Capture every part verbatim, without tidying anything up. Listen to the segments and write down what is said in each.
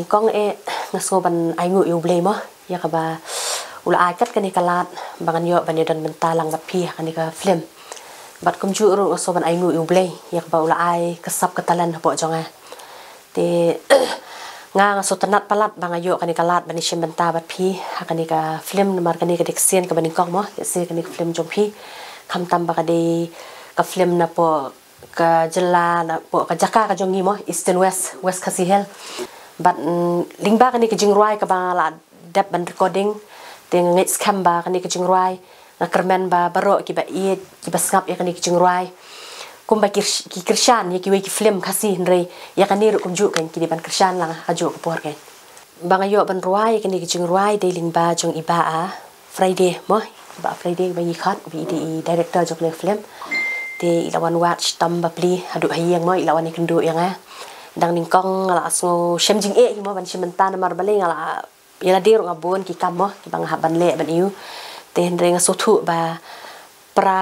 Kong eh, nga sngew ban ainguh ïa U Blei mo, ïa kaba u la ai kat kane ka lad ba ngan ïoh ban ïadon bynta lang bad phi ha kane ka film. Bad kumjuh ruh nga sngew ban ainguh ïa U Blei ïa kaba u la ai ka sap ka talent hapoh jong nga. Te nga nga sngewtynnat palat ba nga ïoh kane ka lad ban ïashim bynta bad phi ha kane ka film, namar kane ka dei ka sien kaba nyngkong mo, ïa se kane ka film jong phi. Khamtam ba ka dei ka film napoh ka jylla, napoh ka jaka ka jong ngi mo, Eastern West, West Khasi Hills. Bad, mm, lyngba kane ka jingrwai kaba nga la dep ban recording, te nga ngeit skhem ba kane ka jingrwai, nga kyrmen ba baroh kiba ïeit, kiba sngap ïa kane ka jingrwai, kumba ki, ki kyrshan ïa kiwei ki film Khasi, hynrei ïa kane ruh kumjuh kan ki dei ban kyrshan lang ha kajuh ka por kan. Ba nga ïoh ban rwai ïa kane ka jingrwai dei lyngba jong i Bah, ah, Friday mo, i Bah Friday ba ngi khot, ba i dei i director jong kane ka film. Te i la wan wad shitom bapli haduh ha ïing mo, i la wan ïakynduh ïa nga. Dang nyngkong nga la sngew shem jingeh hi mo ban shim bynta, namar balei nga la, ïa lade ruh nga bun ki kam mo kiba nga hap ban leh ban ïoh. Te hynrei nga sngewthuh ba pra,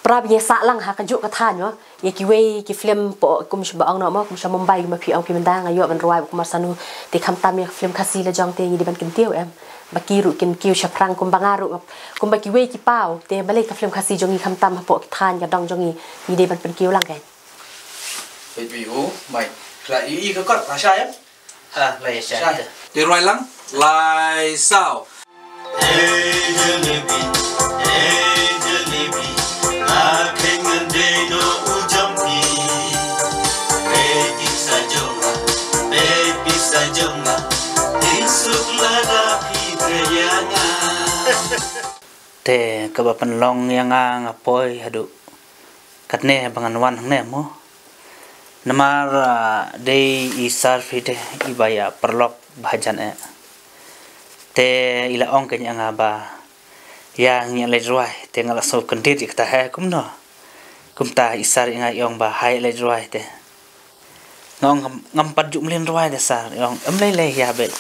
pra ba ngi sah lang ha kajuh ka thaiñ mo, ïa kiwei ki film hapoh kum sha ba ong noh mo, kum sha Mumbai, kumba phi ong phi mynta, nga ïoh ban rwai Bah Kumar Sanu. Te khamtam ïa ka film Khasi la jong te ngi dei ban kyntiew em, ba ki ruh kin kiew shaphrang kumba nga ruh, kumba kiwei ki paw. Te balei ka film Khasi jong ngi khamtam hapoh ki thaiñ ka dong jong ngi, ngi dei ban pynkiew lang kan. Baby, oh, mai. Kla i, i ka kot, la sha em? Ah, lai sha. Sha. Te. Te rwai lang, lai saw. Hey jalebi, hey jalebi, nga kheiñ ngan dei noh u jam phi. Peit pisa jong nga, peit pisa jong nga, dei suk lada phi trei ïa nga. Te kaba pynlong ïa nga, nga poi haduh katne ba ngan wan hangne mo. Namar, ah, dei i Sir phi te iba ïa paralok ba hajan eh. Te i la ong kein ïa nga ba ïa ngin ïa leit rwai, te nga la sngew kyndit ïa kata, he kumno. Kumta i Sir ïa nga i ong ba hai leit rwai te. Nga ong ngam, ngam pat ju mlien rwai te Sir, i ong em lei lei ïa beit.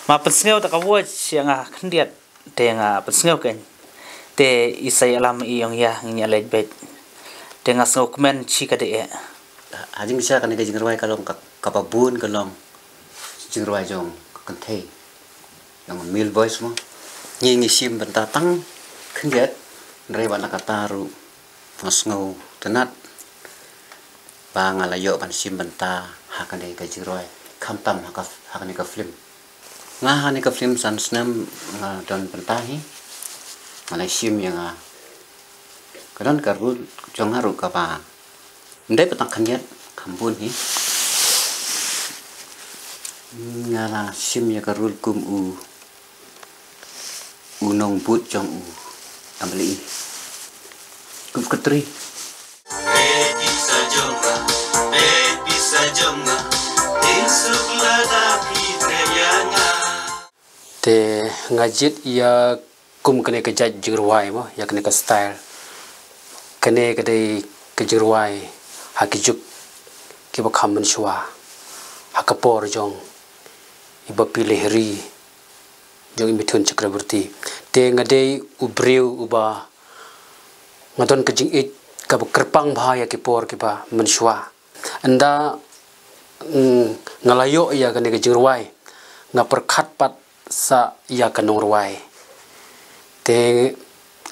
Ma pynsngew ta ka voice ïa nga khyndiat. Te nga pynsngew kein. Te i sa ïalam i ong ïa ngin ïa leit beit. Te nga sngew kmen shi ka dei eh. Ha jingshisha kane ka jingrwai ka long ka, kaba bun ka long jingrwai jong ka kynthei, jong male voice mo. Ngi ngi shim bynta tang khyndiat, hynrei wat la katta ruh nga sngew tynnat ba nga la ïoh ban shim bynta ha kane ka jingrwai, khamtam ha ka, ha kane ka film. Nga ha kane ka film san snem nga don bynta hi. Nga la shim ïa nga, ka don ka role jong nga ruh kaba ym dei pat tang khyndiat, kham bun hi. Nga la shim ïa ka role kum u, u nongbud jong u M L A, kum u secretary. Peit pisa jong nga, peit pisa jong nga, dei suk lada phi trei ïa nga. Te nga jied ïa kum kane ka jait jingrwai mo, ïa kane ka style. Kane ka dei ka jingrwai ha ki juk kiba kham mynshuwa, ha ka por jong i Baphi Lahiri, jong i Mithun Chakraborty. Te nga dei u briew uba nga don ka jingïeit kaba kyrpang bha ïa ki por kiba mynshuwa. Ynda, mm, nga la ïoh ïa kane ka jingrwai, nga pyrkhat pat sa ïa ka nongrwai. Te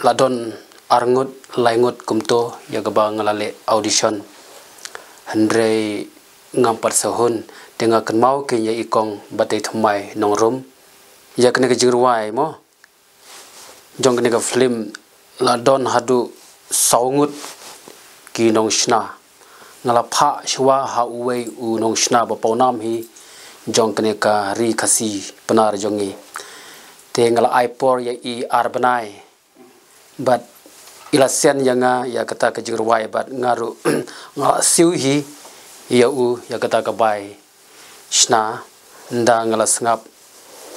la don ar ngut, lai ngut kumto ïa kaba nga la leh audition. Hynrei ngam pat sahun, te nga kynmaw kein ïa i kong Batei Thymmai Nongrum. Ïa kane ka jingrwai mo, jong kane ka film la don haduh saw ngut ki nongshna. Nga la phah shuwa ha uwei u nongshna ba pawnam hi jong kane ka ri Khasi Pnar jong ngi. Te nga la ai por ïa i ar bnai. Bad i la send ïa nga ïa kata ka jingrwai bad nga ruh nga la siew hi ïa u ïa kata ka bai shna, ynda nga la sngap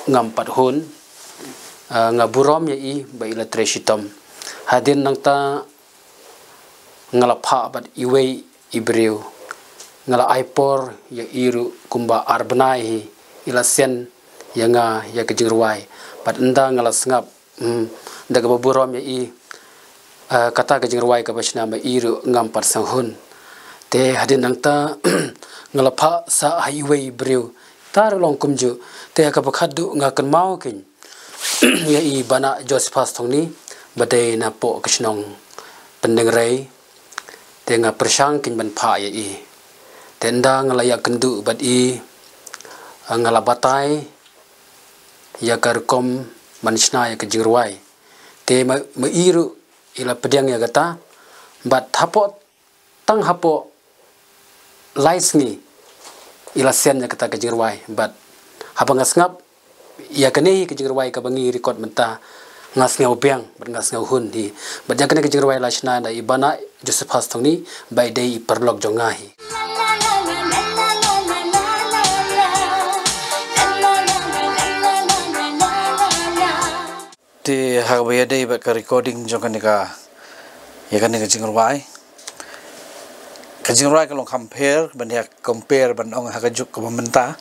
ngam pat hun, ah, nga burom ïa i ba i la trei shitom. Hadien nangta nga la phah bad iwei i briew. Nga la ai por ïa i ruh kumba ar bnai hi, i la send ïa nga ïa ka jingrwai. Bad ynda nga la sngap, hmm, da kaba burom ïa i, ah, kata ka jingrwai kaba shna ma i ruh ngam pat sahun. Te hadien nangta nga la phah sa ha iwei i briew, Tar long kumjuh, te ha kaba khatduh nga kynmaw keiñ ïa i Banah Josephus Thongni, ba dei na poh ka shnong Pyndengrei, te nga pyrshang keiñ ban phah ïa i. Te ynda nga la ïakynduh bad i, nga la batai ïa ka rukom ban shna ïa ka jingrwai. Te ma, ma i ruh i la pdiang ïa kata, bad hapoh tang hapoh lai sngi i la send ïa kata ka jingrwai, bad haba nga sngap ïa kane hi ka jingrwai kaba ngi record mynta, nga sngew biang bad nga sngew hun hi. Bad ïa kane ka jingrwai la shna da i Banah Josephus Thongni, ba i dei i paralok jong nga hi. Te ha kaba ïadei bad ka recording jong kane ka, ïa kane ka jingrwai, ka jingrwai ka long kham pher ban ïa compare ban ong ha ka juk kaba mynta.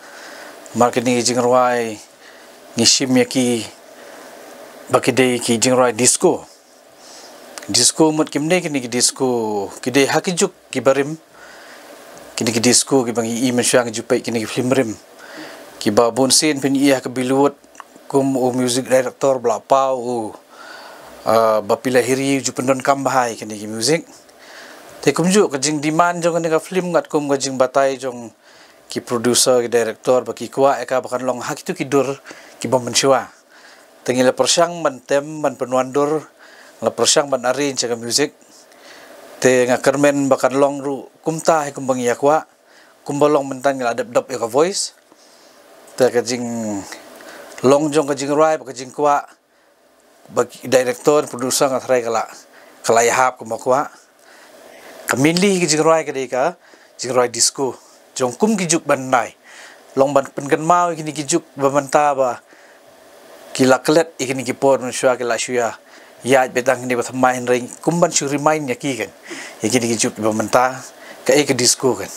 Mar kine ki jingrwai ngi shim ïa ki ba ki dei ki jingrwai disco. Disco mut kim dei kine ki disco, ki dei ha ki juk kiba rim. Kine ki disco kiba ngi i mynshuwa ngi ju peit kine ki film rim, kiba bun sien phin i ha ka Bollywood, kum u music director ba la paw u, ah, Bappi Lahiri, u ju pyndonkam bha ïa kine ki music. Te kumjuh ka jingdemand jong kane ka film katkum ka jingbatai jong ki producer, ki director ba ki kwah ïa ka ba kan long ha kito ki dur kiba mynshuwa. Te ngi la pyrshang ban tem, ban pynwandur, la pyrshang ban arrange ïa ka music. Te nga kyrmen ba kan long ruh kumta hi kumba ngi ïa kwah. Kumba long mynta ngi la dep dep ïa ka voice. Te ka jinglong jong ka jingrwai bad ka jingkwah ba ki director, producer nga tharai ka la, ka la ïahap kumba kwah. Ka mainly ka jingrwai ka dei ka jingrwai disco jong kum ki juk ban nai. Long ban pynkynmaw ïa kine ki juk ba mynta ba ki la klet ïa kine ki por mynshuwa ki la shu ïa ïaid beit tang kine ba thymmai, hynrei kum ban shu remind ïa ki kan, ïa kine ki juk ba mynta, kaei ka disco kan.